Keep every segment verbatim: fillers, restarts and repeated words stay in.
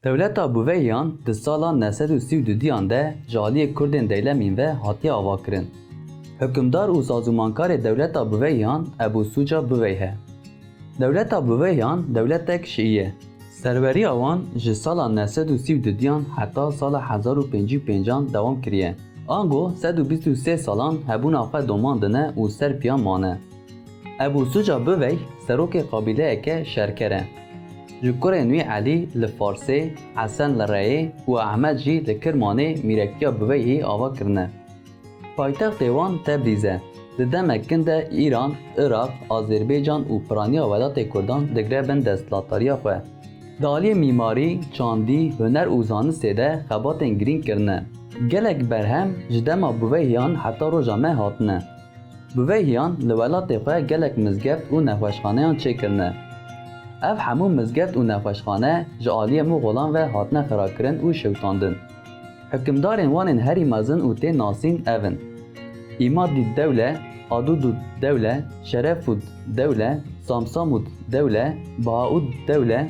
Dewleta Bûveyhiyan di sala neh sed û sî û dudiyan de ji aliyê Kurdên Deylemîn ve hatiye avakirin. Hukimdar û sazûmankarê dewleta Bûveyhiyan Ebû Sûca Bûveyh e. Dewleta Bûveyhiyan dewletek şiî ye. Serweriya wan ji sala neh sed û sî û dudiyan heta sala hezar û pêncî û pêncan dewam kiriye. Ango sed û bîst û sê salan hebûna xwe domandine û ser piya mane. Ebû Sûca Bûveyh serokê qabîleyeke şerker e. Ji kurên wî Elî li Farsê, Hesen li Reyê û Ehmed jî li Kirmanê mîrektiya Bûveyhî ava kirine. Paytextê wan Tebrîz e. Di demek kin de Îran, Iraq, Azerbaycan û piraniya welatê Kurdan digre bin desthilatdariya xwe. Di aliyê mîmarî, çandî, huner û zanistê de xebatên girîng kirine. Gelek berhem ji dema Bûveyhiyan heta roja me hatine. Bûveyhiyan li welatê xwe gelek mizgeft û nexweşxaneyan çêkirine. Ev hemû mizgeft û nexweşxane ji aliyê Moxolan ve hatine xirakirin û şewitandin. Hukimdarên wan ên herî mezin û tê nasîn ev in: Îmadîd Dewle, Adûdûd Dewle, Şerefûd Dewle, Samsamûd Dewle, Bahaûd Dewle,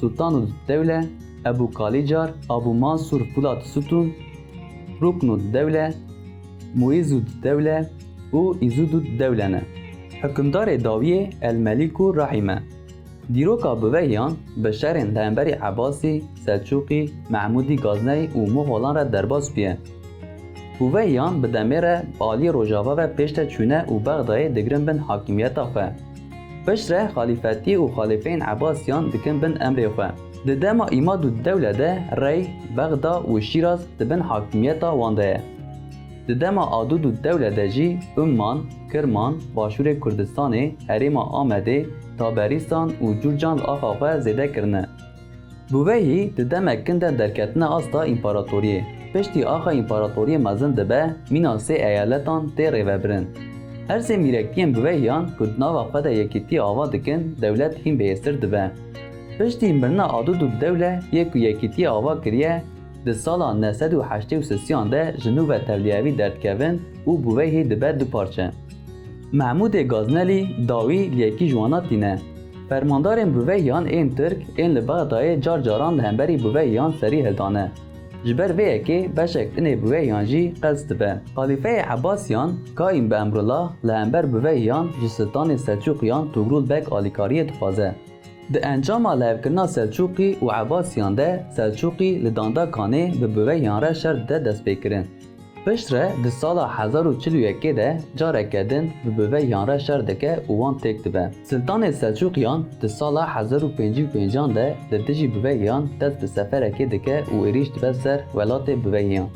Sultanûd Dewle, Ebû Kalîcar, Abû Mansûr Fûlad Sûtûn, Rûknûd Dewle, Muîzûd Dewle û Îzûdûd Dewle ne. Hukimdarê dawiyê El Melîkû Rahîm e. Dîroka Bûveyhiyan bi şerên li hemberî Ebasî, Selçûqî, Mehmûdî Gazneyî û Moxolan re derbas bûye. Bûveyhiyan bi demê re bi aliyê rojava ve pêş de çûne û Bexdayê digirin bin hakimiyeta xwe. Piştre xalîfetiyê û xalîfeyên Ebasiyan dikin bin emrê xwe. Di dema Îmadûd Dewle de Rey, Bexda û Şîraz di bin hakimiyeta wan de ye. Di dema Adûdûd Dewle de jî Umman, Kirman, Başûrê Kurdistanê, herêma Amedê, Taberîstan û Cûrcan li axa xwe zêde kirine. Bûveyhî di demek kin de derketine asta împaratoriyê. Piştî axa împaratoriyê mezin dibe, mîna sê eyaletan tê rêvebirin. Her sê mîrektiyên Bûveyhiyan ku di nava xwe de yekîtiyê ava dikin, dewlet hîn bihêztir dibe. Piştî mirina Adûdûd Dewle yê ku yekîtiyê ava kiriye, di sala neh sed û heştê û sisiyan de ji nû ve tevliyevî derdikevin û Bûveyhî dibe du parçe. Mehmûdê Gaznelî dawî li yekî ji wana tîne. Fermandarên Bûveyhiyan ên Tirk ên li Bexdayê car caran li hemberî Bûveyhiyan serî hildane. Ji ber vê yekê beşek din ê Bûveyhiyan jî qels dibe. Xalîfeyê Ebasiyan Kaîm bi Emrullah li hember Bûveyhiyan ji Siltanê Selçûqiyan Togrûl Beg alîkariyê dixwaze. Di encama lihevkirina Selçûqî û Ebasiyan de Selçûqî li danda Kanê bi Bûveyhiyan re şer dide destpêkirin. Piştre di sala hezar û çil û yekê de careke din bi Bûveyhiyan re şer dike û wan têk dibe. Siltanê Selçûqiyan di sala hezar û pêncî û pêncan de li dijî Bûveyhiyan dest bi seferekê dike û êrîş dibe ser welatê Bûveyhiyan.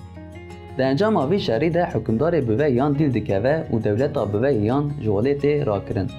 Di encama vî şerî de hukimdarê Bûveyhiyan dîl dikeve û dewleta Bûveyhiyan ji holê tê rakirin.